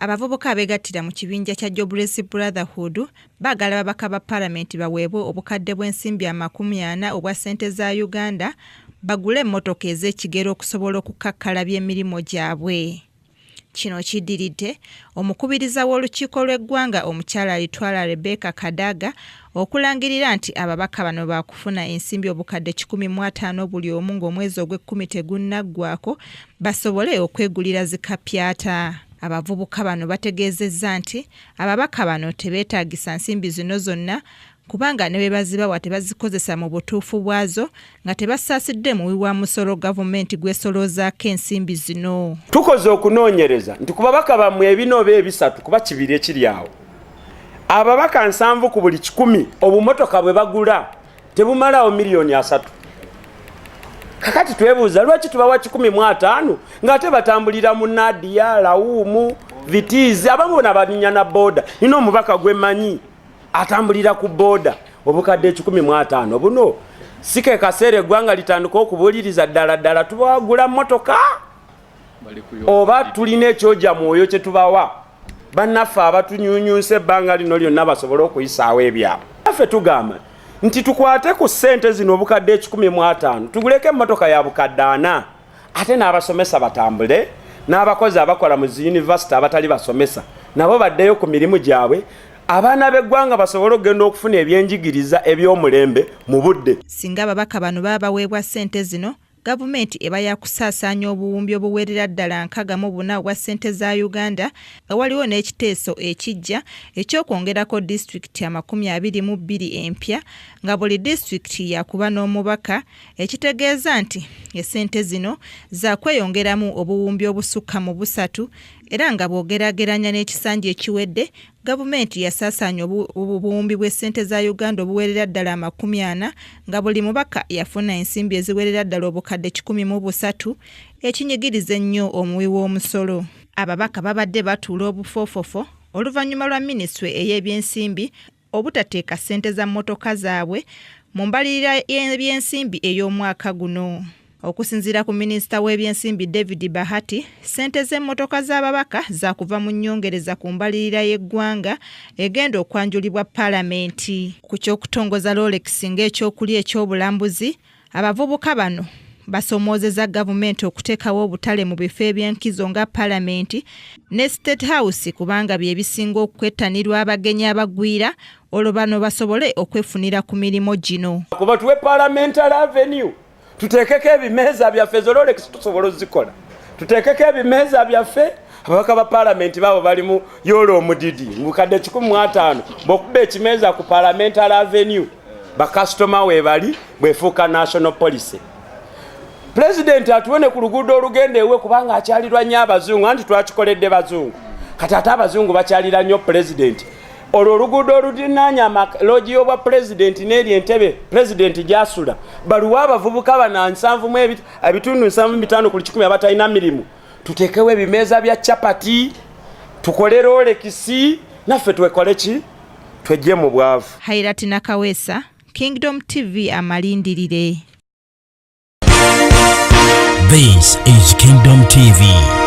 Abavubuka abeegattira mu kibinja kya Jobless Brotherhood baagala ababaka ba palamenti baweebwe obukadde bw'ensimbi 40 obwa ssente za Uganda bagule emmotoka ez'ekigero okusobola okukakkalabya emirimu gyabwe. Kino kiddiridde omukubiriza w'olukiiko lw'eggwanga omukyala Alitwala Rebecca Kadaga okulangirira nti ababaka bano baakufuna ensimbi obukadde 150 buli omu ng'omwezi ogw'ekkumi tegunnaggwako basobole okwegulira zikapyata. Abavubuka bano bategeezezza nti ababaka bano tebeetaagisa nsimbi zino zonna kubanga ne bwe bazibawa tebazikozesa mu butuufu bwazo nga tebasaasidde muwi wa musolo gavumenti gwesoloozaako ensimbi zino. Tukoze okunoonyereza nti ku babaka bammwe ebina oba ebisatu kuba kibiri ekiri awo, ababaka 70 ku buli 100 obumotoka bwe bagula tebumalaawo miliyoni 30. Kakati twebuuza lwaki tubawa 150 ng'ate batambulira mu Nadia, Raum, Vitz, abamu bona baninya na boda. Nina omubaka gwe mmanyi atambulira ku boda. Obukadde 150 buno si ke kaseera eggwanga litandika okubuuliriza ddala ddala tubagula mmotoka oba tulina ekyoja mwoyo kye tubawa bannaffe abatunyunyunsa ebbanga lino lyonna basobole okuyisaawo ebyabwe? Naffe tugamba nti tukwate ku ssente zino obukadde 150 tuguleko emmotoka ya bukadde 40, ate n'abasomesa batambule, n'abakozi abakola mu zi yunivasite abatali basomesa nabo baddeyo ku mirimu gyabwe, abaana b'eggwanga basobole okugenda okufuna ebyenjigiriza eby'omulembe mu budde. Singa ababaka bano baba baweebwa ssente zino, gavumenti eba yakusaasaanya obuwumbi obuwerera ddala 64 obwa ssente za Uganda, nga waliwo n'ekiteeso ekijja ekyokwongerako disitulikiti 22 empya, nga buli disitulikiti yakuba n'omubaka, ekitegeeza nti essente zino zakweyongeramu obuwumbi obusukka mu busatu. Era nga bw'ogeraageranya n'ekisanja ekiwedde, gavumenti yasaasaanya obuwumbi bw'essente za Uganda obuwerera ddala 40, nga buli mubaka yafuna ensimbi eziwerera ddala obukadde 103, ekinyigiriza ennyo omuwi w'omusolo. Ababaka babadde batuula obufoofofo oluvannyuma lwa minisitule ey'ebyensimbi obutateeka ssente za mmotoka zaabwe mu mbalirira y'ebyensimbi ey'omwaka guno. Okusinziira ku minisita w'ebyensimbi David Bahati, ssente z'emmotoka z'ababaka zakuva mu nnyongereza ku mbalirira y'eggwanga egenda okwanjulibwa paalamenti. Ku ky'okutongoza Rolex ng'ekyokulya eky'obulambuzi, abavubuka bano basomoozeza gavumenti okuteekawo obutale mu bifo eby'enkizo nga paalamenti ne State House, kubanga bye bisinga okwettanirwa abagenyi abagwira, olwo bano basobole okwefunira ku mirimu gino. Kuba tuwe Parliamentary Avenue, tuteekeko ebimeeza byaffe. Ezo Rolex tusobola ozikola, tuteekeko ebimeeza byaffe. Ababaka ba paalamenti baabo balimu yoola omudidi mubukadde 150, bw'okuba ekimeeza ku Parliamentary Avenue, bakasitoma weebali. Bwefuuka national policy, pulezidenti atuwone ku luguudo olugenda ewe, kubanga akyalirwa nnyo abazungu, anti twakikoledde bazungu. Kati ate abazungu bakyalira nnyo pulezidenti. Olwo oluguudo olulinaanya loogi y'obwa pulezidenti n'eri entebe pulezidenti gyasula, baluwa abavubuka bana 75 ku 100 abatalina mirimu. Tuteekewo ebimeeza bya capati, tukole Rolex, naffe twekole ki, twejje mu bwavu. Hairat Nakaweesa, Kingdom TV, amalindirire. This is Kingdom TV.